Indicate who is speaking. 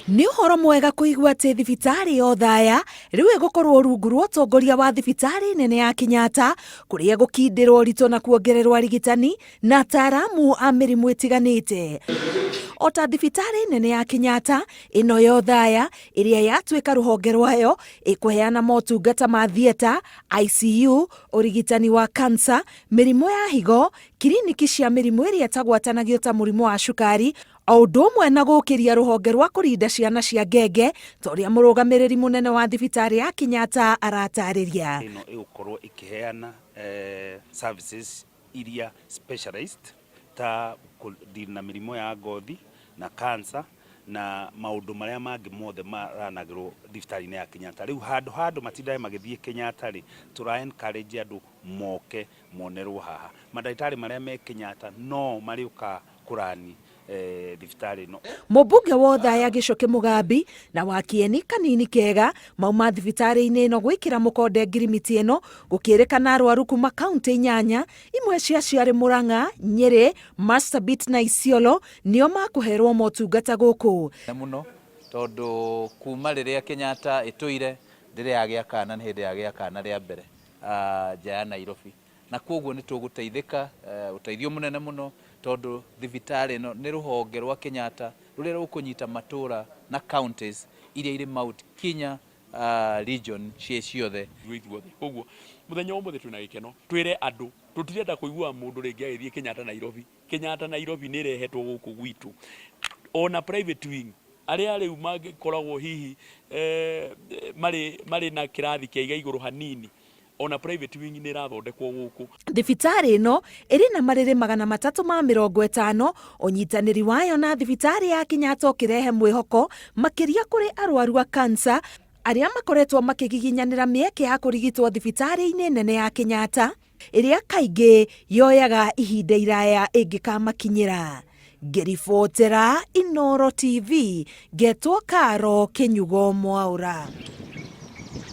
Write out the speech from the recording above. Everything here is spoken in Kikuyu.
Speaker 1: Nĩ ũhoro mwega kũigua atĩ thibitarĩ ya Othaya rĩu ĩgũkorwo rungu rwa ũtongoria wa thibitarĩ nene ya Kenyatta kũrĩa ĩgũkindĩrwo ũritũ na kuongererwo arigitani na ataaramu a mĩrimũ ĩtiganĩte. O ta thibitarĩ nene ya Kenyatta, ĩno ya Othaya ĩrĩa yatuĩka rũhonge rwayo ĩkũheana motungata ma theatre, ICU, ũrigitani wa cancer, mĩrimũ ya higo, kiriniki cia mĩrimũ ĩrĩa ĩtagwatanagio ta mũrimũ wa cukari, o ũndũ ũmwe na gũkĩria rũhonge rwa kũrinda ciana cia ngenge ta ũrĩa mũrũgamĩrĩri mũnene wa thibitarĩ ya Kenyatta aratarĩria.
Speaker 2: Ĩno ĩgũkorwo ĩkĩheana services iria specialized ta kũ deal na mĩrimũ ya ngothi na cancer na maũndũ marĩa mangĩ mothe maranagĩrwo thibitarĩ-inĩ ya Kenyatta. Rĩu handũ ha andũ matindage magĩthiĩ Kenyatta rĩ, tũra encourage andũ moke monerwo haha. Mandagĩtarĩ marĩa me Kenyatta no marĩũkaga kũrani thibitarĩ ĩno.
Speaker 1: Mũmbunge wa Othaya Gĩchũkĩ Mũgambi na wa Kĩeni Kanini Kega mauma thibitarĩ-inĩ ĩno gwĩkĩra mũkonde ngirimiti ĩno gũkĩrĩkana arwaru kuma kauntĩ inyanya imwe cia ciarĩ Murang'a, Nyĩrĩ, Marsabit na Isiolo nĩo makũherwo motungata gũkũ.
Speaker 3: Mũno tondũ kuma rĩrĩa Kenyatta ĩtũire ndĩrĩ yagĩa kana nĩ hĩndĩ yagĩa kana rĩa mbere nja ya Nairobi. Na kwoguo nĩ tũgũteithĩka ũteithio mũnene mũno tondũ thibitarĩ ĩno nĩ rũhonge rwa Kenyatta rũrĩa rũkũnyita matũra na counties iria irĩ Mount Kenya region ciĩ ciothe.
Speaker 4: Ithuĩ ithuothe. Koguo mũthenya wa ũmũthĩ twĩna gĩkeno twĩre andũ tũtirenda kũigua mũndũ rĩngĩ agĩthiĩ Kenyatta Nairobi. Kenyatta Nairobi nĩ ĩrehetwo gũkũ gwitũ. Ona private wing arĩa rĩu mangĩkoragwo hihi marĩ marĩ na kĩrathi kĩa iga igũrũ hanini Ona private wing nĩ ĩrathondekwo gũkũ.
Speaker 1: Thibitarĩ ĩno ĩrĩ na marĩrĩ 350, ũnyitanĩri wayo na thibitarĩ ya Kenyatta ũkĩrehe mwĩhoko makĩria kũrĩ arwaru a cancer arĩa makoretwo makĩgiginyanĩra mĩeke ya kũrigitwo thibitarĩ-inĩ nene ya Kenyatta ĩrĩa kaingĩ yoyaga ihinda iraya ĩngĩkamakinyĩra. Ngĩribotera Inooro TV, ngetwo Karo Kĩnyugo Mwaũra.